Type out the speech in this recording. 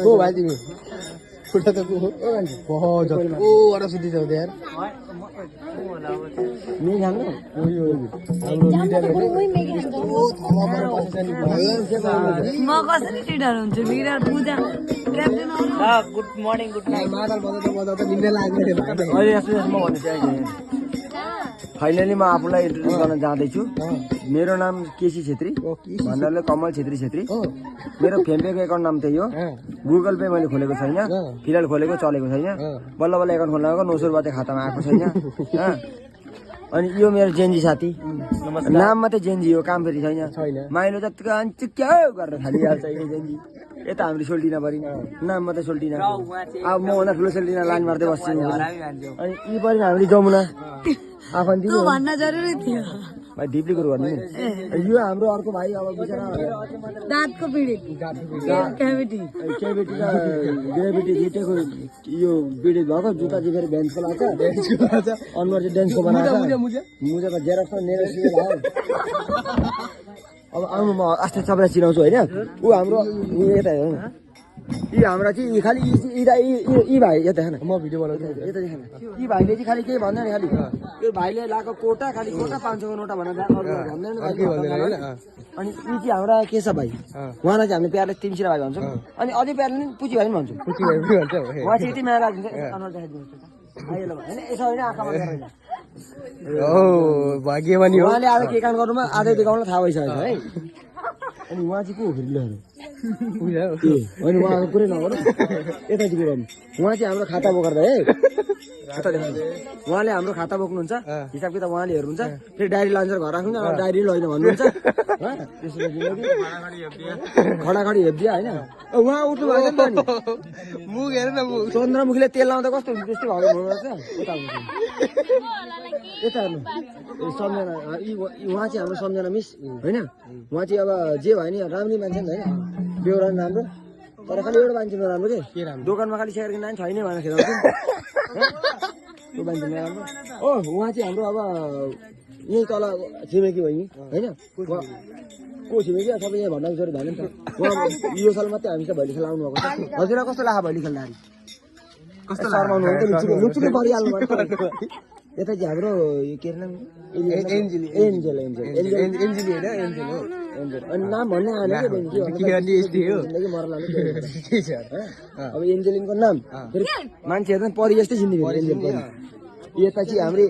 को भाइ तिमी खुट्टा त को हो बहुत ओ अरा सुति जाऊ यार नहीं खानु यो हाम्रो लिडरले ओ थमा पर पाछानी म कसरी लिडर हुन्छु leader Puja captain good morning good night मादल बजाउँदा निन्द्रा लाग्ने अहिले यसमा भन्नु चाहिँ फाइनली म आफूलाई इन्ट्रोड्युस गर्न जाँदैछु मेरो नाम केसी छेत्री भन्नाले कमल छेत्री छेत्री मेरो फेमपेको एकाउन्ट नाम त्यही हो गुगल पे मैले खोलेको छैन फिलहाल खोलेको चलेको छैन बल्ल बल्ल एकाउन्ट खोल्नको 900 रुपैयाँ खातामा आएको छैन अनि यो मेरो जेन्जी साथी नाम मात्रै जेन्जी हो काम फेरि छैन माइलो जतिको अन्चु क्या गरेर खालिहाल्छ यो जेन्जी यता हाम्रो सोल्टिना परि नाम मात्रै सोल्टिना अब म भन्दा ठुलो सोल्टिना लाइन मार्दै बस्छु अनि यी परि हामीले जमुना आफन्ती भन्न जरुरी थियो भाइ डिप्ली कुरो गर्नु यो हाम्रो अर्को भाइ अब बिचरा दाँतको पीडित क्याभिटी क्याभिटी र ग्रेभिटी दुईटैको यो पीडित भएको जुत्ता चाहिँ फेरि बेन्चको लाग्छ अनुहार चाहिँ डेन्सको बनाएको मुजा त जेरक्स नेरो सियो भयो अब आउनु म आस्ते सबैलाई चिनाउँछु होइन ऊ हाम्रो यता हेर्नु यी हाम्रा चाहिँ खालि यी भाइ यता हेर्न म भिडियो बनाउँछु यता देखेन यी भाइले चाहिँ खालि केही भन्दैन खालि यो भाइले लगाएको कोटा खालि कोटा 500 को नोटा भनेर भन्दैन अनि यी चाहिँ हाम्रा केशव भाइ उहाँलाई चाहिँ हामीले प्यारले 300 भाइ भन्छौँ अनि अझै प्यारले नि पुची भाइ पनि भन्छौँ उहाँ चाहिँ यति माया लाग्छ अनुहार देखाइदिनु होइन यसो होइन आँखामा भाग्यमानी हो उहाँले आज के काम गर्नुमा आधै देखाउनलाई थाहा भइसकेको है अनि उहाँ चाहिँ को हो फेरि होइन उहाँको कुरै नगर्नु यता चाहिँ गर्नु उहाँ चाहिँ हाम्रो खाता बोक्दा है उहाँले हाम्रो खाता बोक्नुहुन्छ हिसाब किताब उहाँले हेर्नुहुन्छ फेरि डायरी लान्छ घर राख्नुहुन्छ डायरी लैन भन्नुहुन्छ खडाखडी हेप्दिया होइन उहाँ उठ्नु भएको नि त नि मुख हेर न मुख चन्द्रमुखीले तेल लाउँदा कस्तो हुन्छ त्यस्तै भएको भन्नुहुन्छ यता हेर्नु सम्झना उहाँ चाहिँ हाम्रो सम्झना मिस होइन उहाँ चाहिँ अब जे भयो नि राम्री मान्छे नि होइन बेहोरा नि राम्रो तर खालि एउटा मान्छे नराम्रो के दोकानमा खालि सेयर किन छैन भनेर खेलाउँछु त्यो मान्छे नराम्रो हो उहाँ चाहिँ हाम्रो अब यहीँ तल छिमेकी भयो नि होइन को छिमेकी सबै यहाँ भन्दा छोरी भन्यो नि त उहाँ यो साल मात्रै हामी त भैली खेल आउनु भएको छ हजुरलाई कस्तो लाग्यो भैली खेल्दाखेरि कस्तो शर्माउनु हुन्छ लुचुले परिहाल्नु पर्छ यता चाहिँ हाम्रो के अरे नाम एन्जेल अनि नाम भन्ने आएन अब एन्जेलिनको नाम मान्छेहरू पनि परि जस्तै चिन्ने एन्जेल परि यता चाहिँ हाम्रो